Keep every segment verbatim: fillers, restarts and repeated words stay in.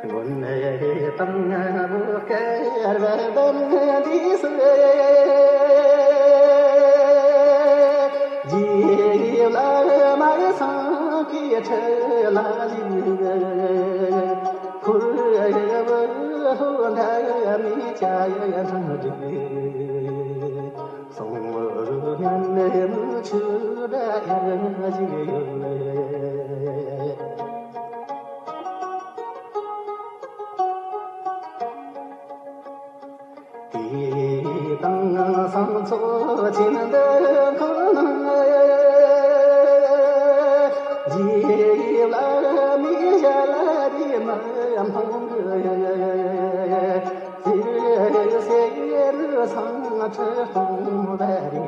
མགོན་དང་བུ་སྐལ་བ་ལྡན་འདི་སུ། རྗེ་བླ་མ་སངས་རྒྱས་ཁྲི་ལ་བཞུགས། ཁུར་བུ་ལྷོ་མཐའ་མི་བྱ་ཡང་འགྲིག། སོང་མོ་ཉམས་མེད་མུ་ཆུ་འདྲ་ཡང་ཞིག་ཡོད། དེ་དང་སང་ཚོ་ཆེན་འདི་ཁོ་ན། རྗེ་བླ་མའི་ཞལ་རས་མ་མཐོང་གི། ཟེར་ཟེར་སང་ཁྲི་སྟོང་བ་རེད།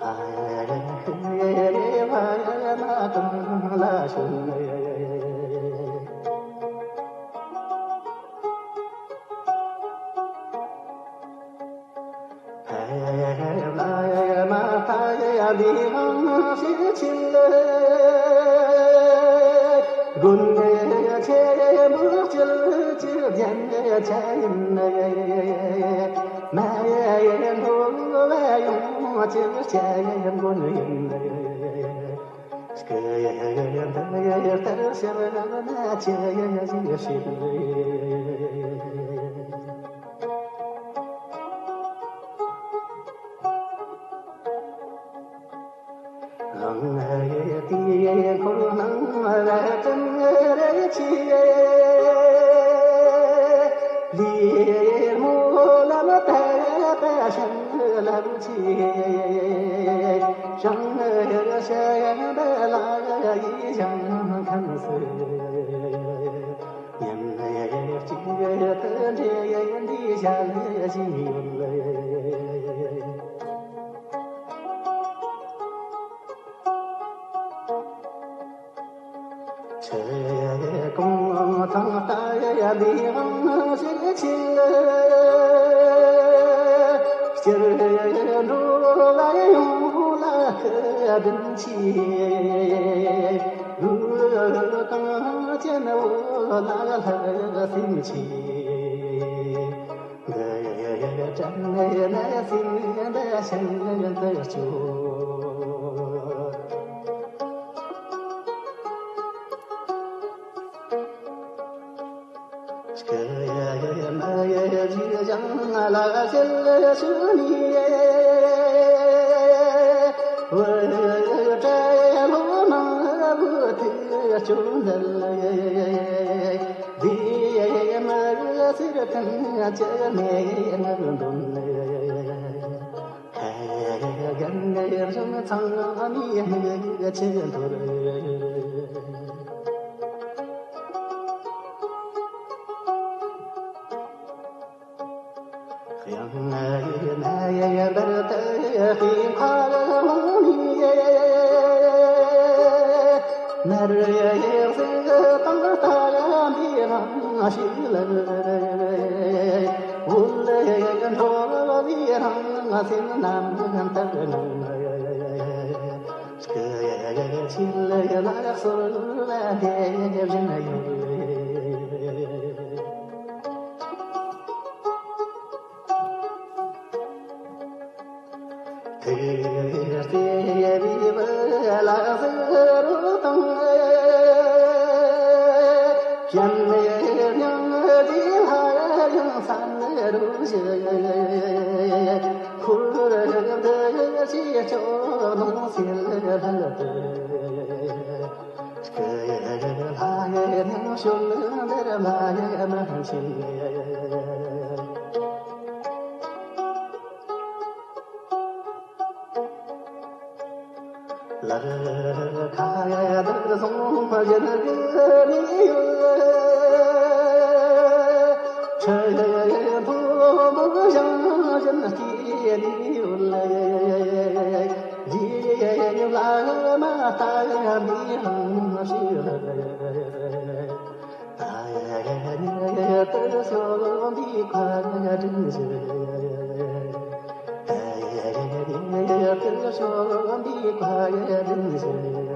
ཨ་ཧེ་རེ་བ་ན་གང་ལ་ཞོན། ཕེབས་ལ་མ་ཐག་ཡ་འདི་ཧང་ཞིག་ཕྱིན་ལ། དགོན་ཆེན་པོ་སྤྱིར་གྱི་རྒྱན་ཆ་ཡིན། མ་ཡ་ཡ་འགྲོ་བ་ཡོངས་ཀྱི་སྐྱབས་མགོན་ཡིན། སྐུ་ཡ་ཡ་ཡ་ལྟར་ཤར་ན་ཆེ་ཡ་ཡ་ཞིག་ཞིག། རང་ངའི་དེའི་འཁོར་སྣང་བ་ཙམ་རེ་ཆེ། ལས་མོ་ལམ་དད་པ་ཤིང་ལམ་ཆེ། ཞང་ཞང་བ་ལ་ཡི་ཞང་ཁམས་སུ། ཉམས་ལེན་གཅིག་ཏུ་འདྲེས་འདི་ཞལ་ཞིག་ཡོད། ཆེ་གོང་ཐང་ལྟ་ཡ་ལི་ཝང་ཞིག་ཆེ། སྤྱིར་འགྲོ་བ་ཡོངས་ལ་ཁུ་བདུན་ཆེ། ལུས་གང་ཅན་འོ་ལ་ལྷ་སེམས་ཆེ། འདི་ཡི་དྲན་ནས་སེམས་འདི་ཤིན་ཏུ་སྐྱོ། སྐུ་ཡི་མི་ཡི་ཞིག་ཞིང་ལ་ཞལ་ཞུ་ནི། བུ་བྲལ་ལོ་མང་བུ་ཐུག་སྐྱོ་མཛད། འདི་ཡི་མི་སེར་ཐམས་ཅད་མེད་ངར་འདོན། ཁ་རྒན་ནས་བཟུང་ཚང་མའི་མིག་ཆུ་འཐོར། གཡང་ན་ཡལ་བར་དུ་ཤིང་ཁ་ལ་ལོང་ནས། ནར་ཡལ་ཟིག་དང་ལྟ་ཡ་འདི་རང་ཞིག་ལ། འུ་ལ་འགྲོ་བའི་རང་སེམས་རྣམ་དག་ངང་། སྐུ་ཡི་ཆེད་ལ་ལག་སོར་ལ་འདེབས་བཞིན་ཡོད། ཐུགས་བརྩེ་བའི་བུ་ལ་གཟིགས་རོགས་དང་། སྤྱན་ནས་སྙིང་རྗེ་ལྷ་ཡང་བསམ་རོགས་ཞུ། འཁོར་འདི་ཞེས་སྐྱོ་གདུང་སེལ་ལྷ་དུ། སྐུ་ཡི་ལྷ་ཡི་སྙིང་ཞོལ་འདིར་མ་ཡི་མ་ཕྱིན། ལར་ཁ་ཡ་དུ་སོང་བཞིན་གྱི་མི་ཡུལ། ཁྲི་མཐོ་མོ་བཞེངས་བཞིན་སྐྱེས་ནི་ཡུལ། རྗེ་བླ་མ་ལྟ་ཡ་མི་ཡང་ཞིག་ལ། ད་ཡ་ཡ་ཡ་ཡ་དུ་སོང་འདི་ཁ་ཡ་དྲིན་ཞུ། ད་ཡ་ཡ་ཡ་ཡ་དུ་སོང་འདི་ཁ་ཡ་དྲིན་ཞུ།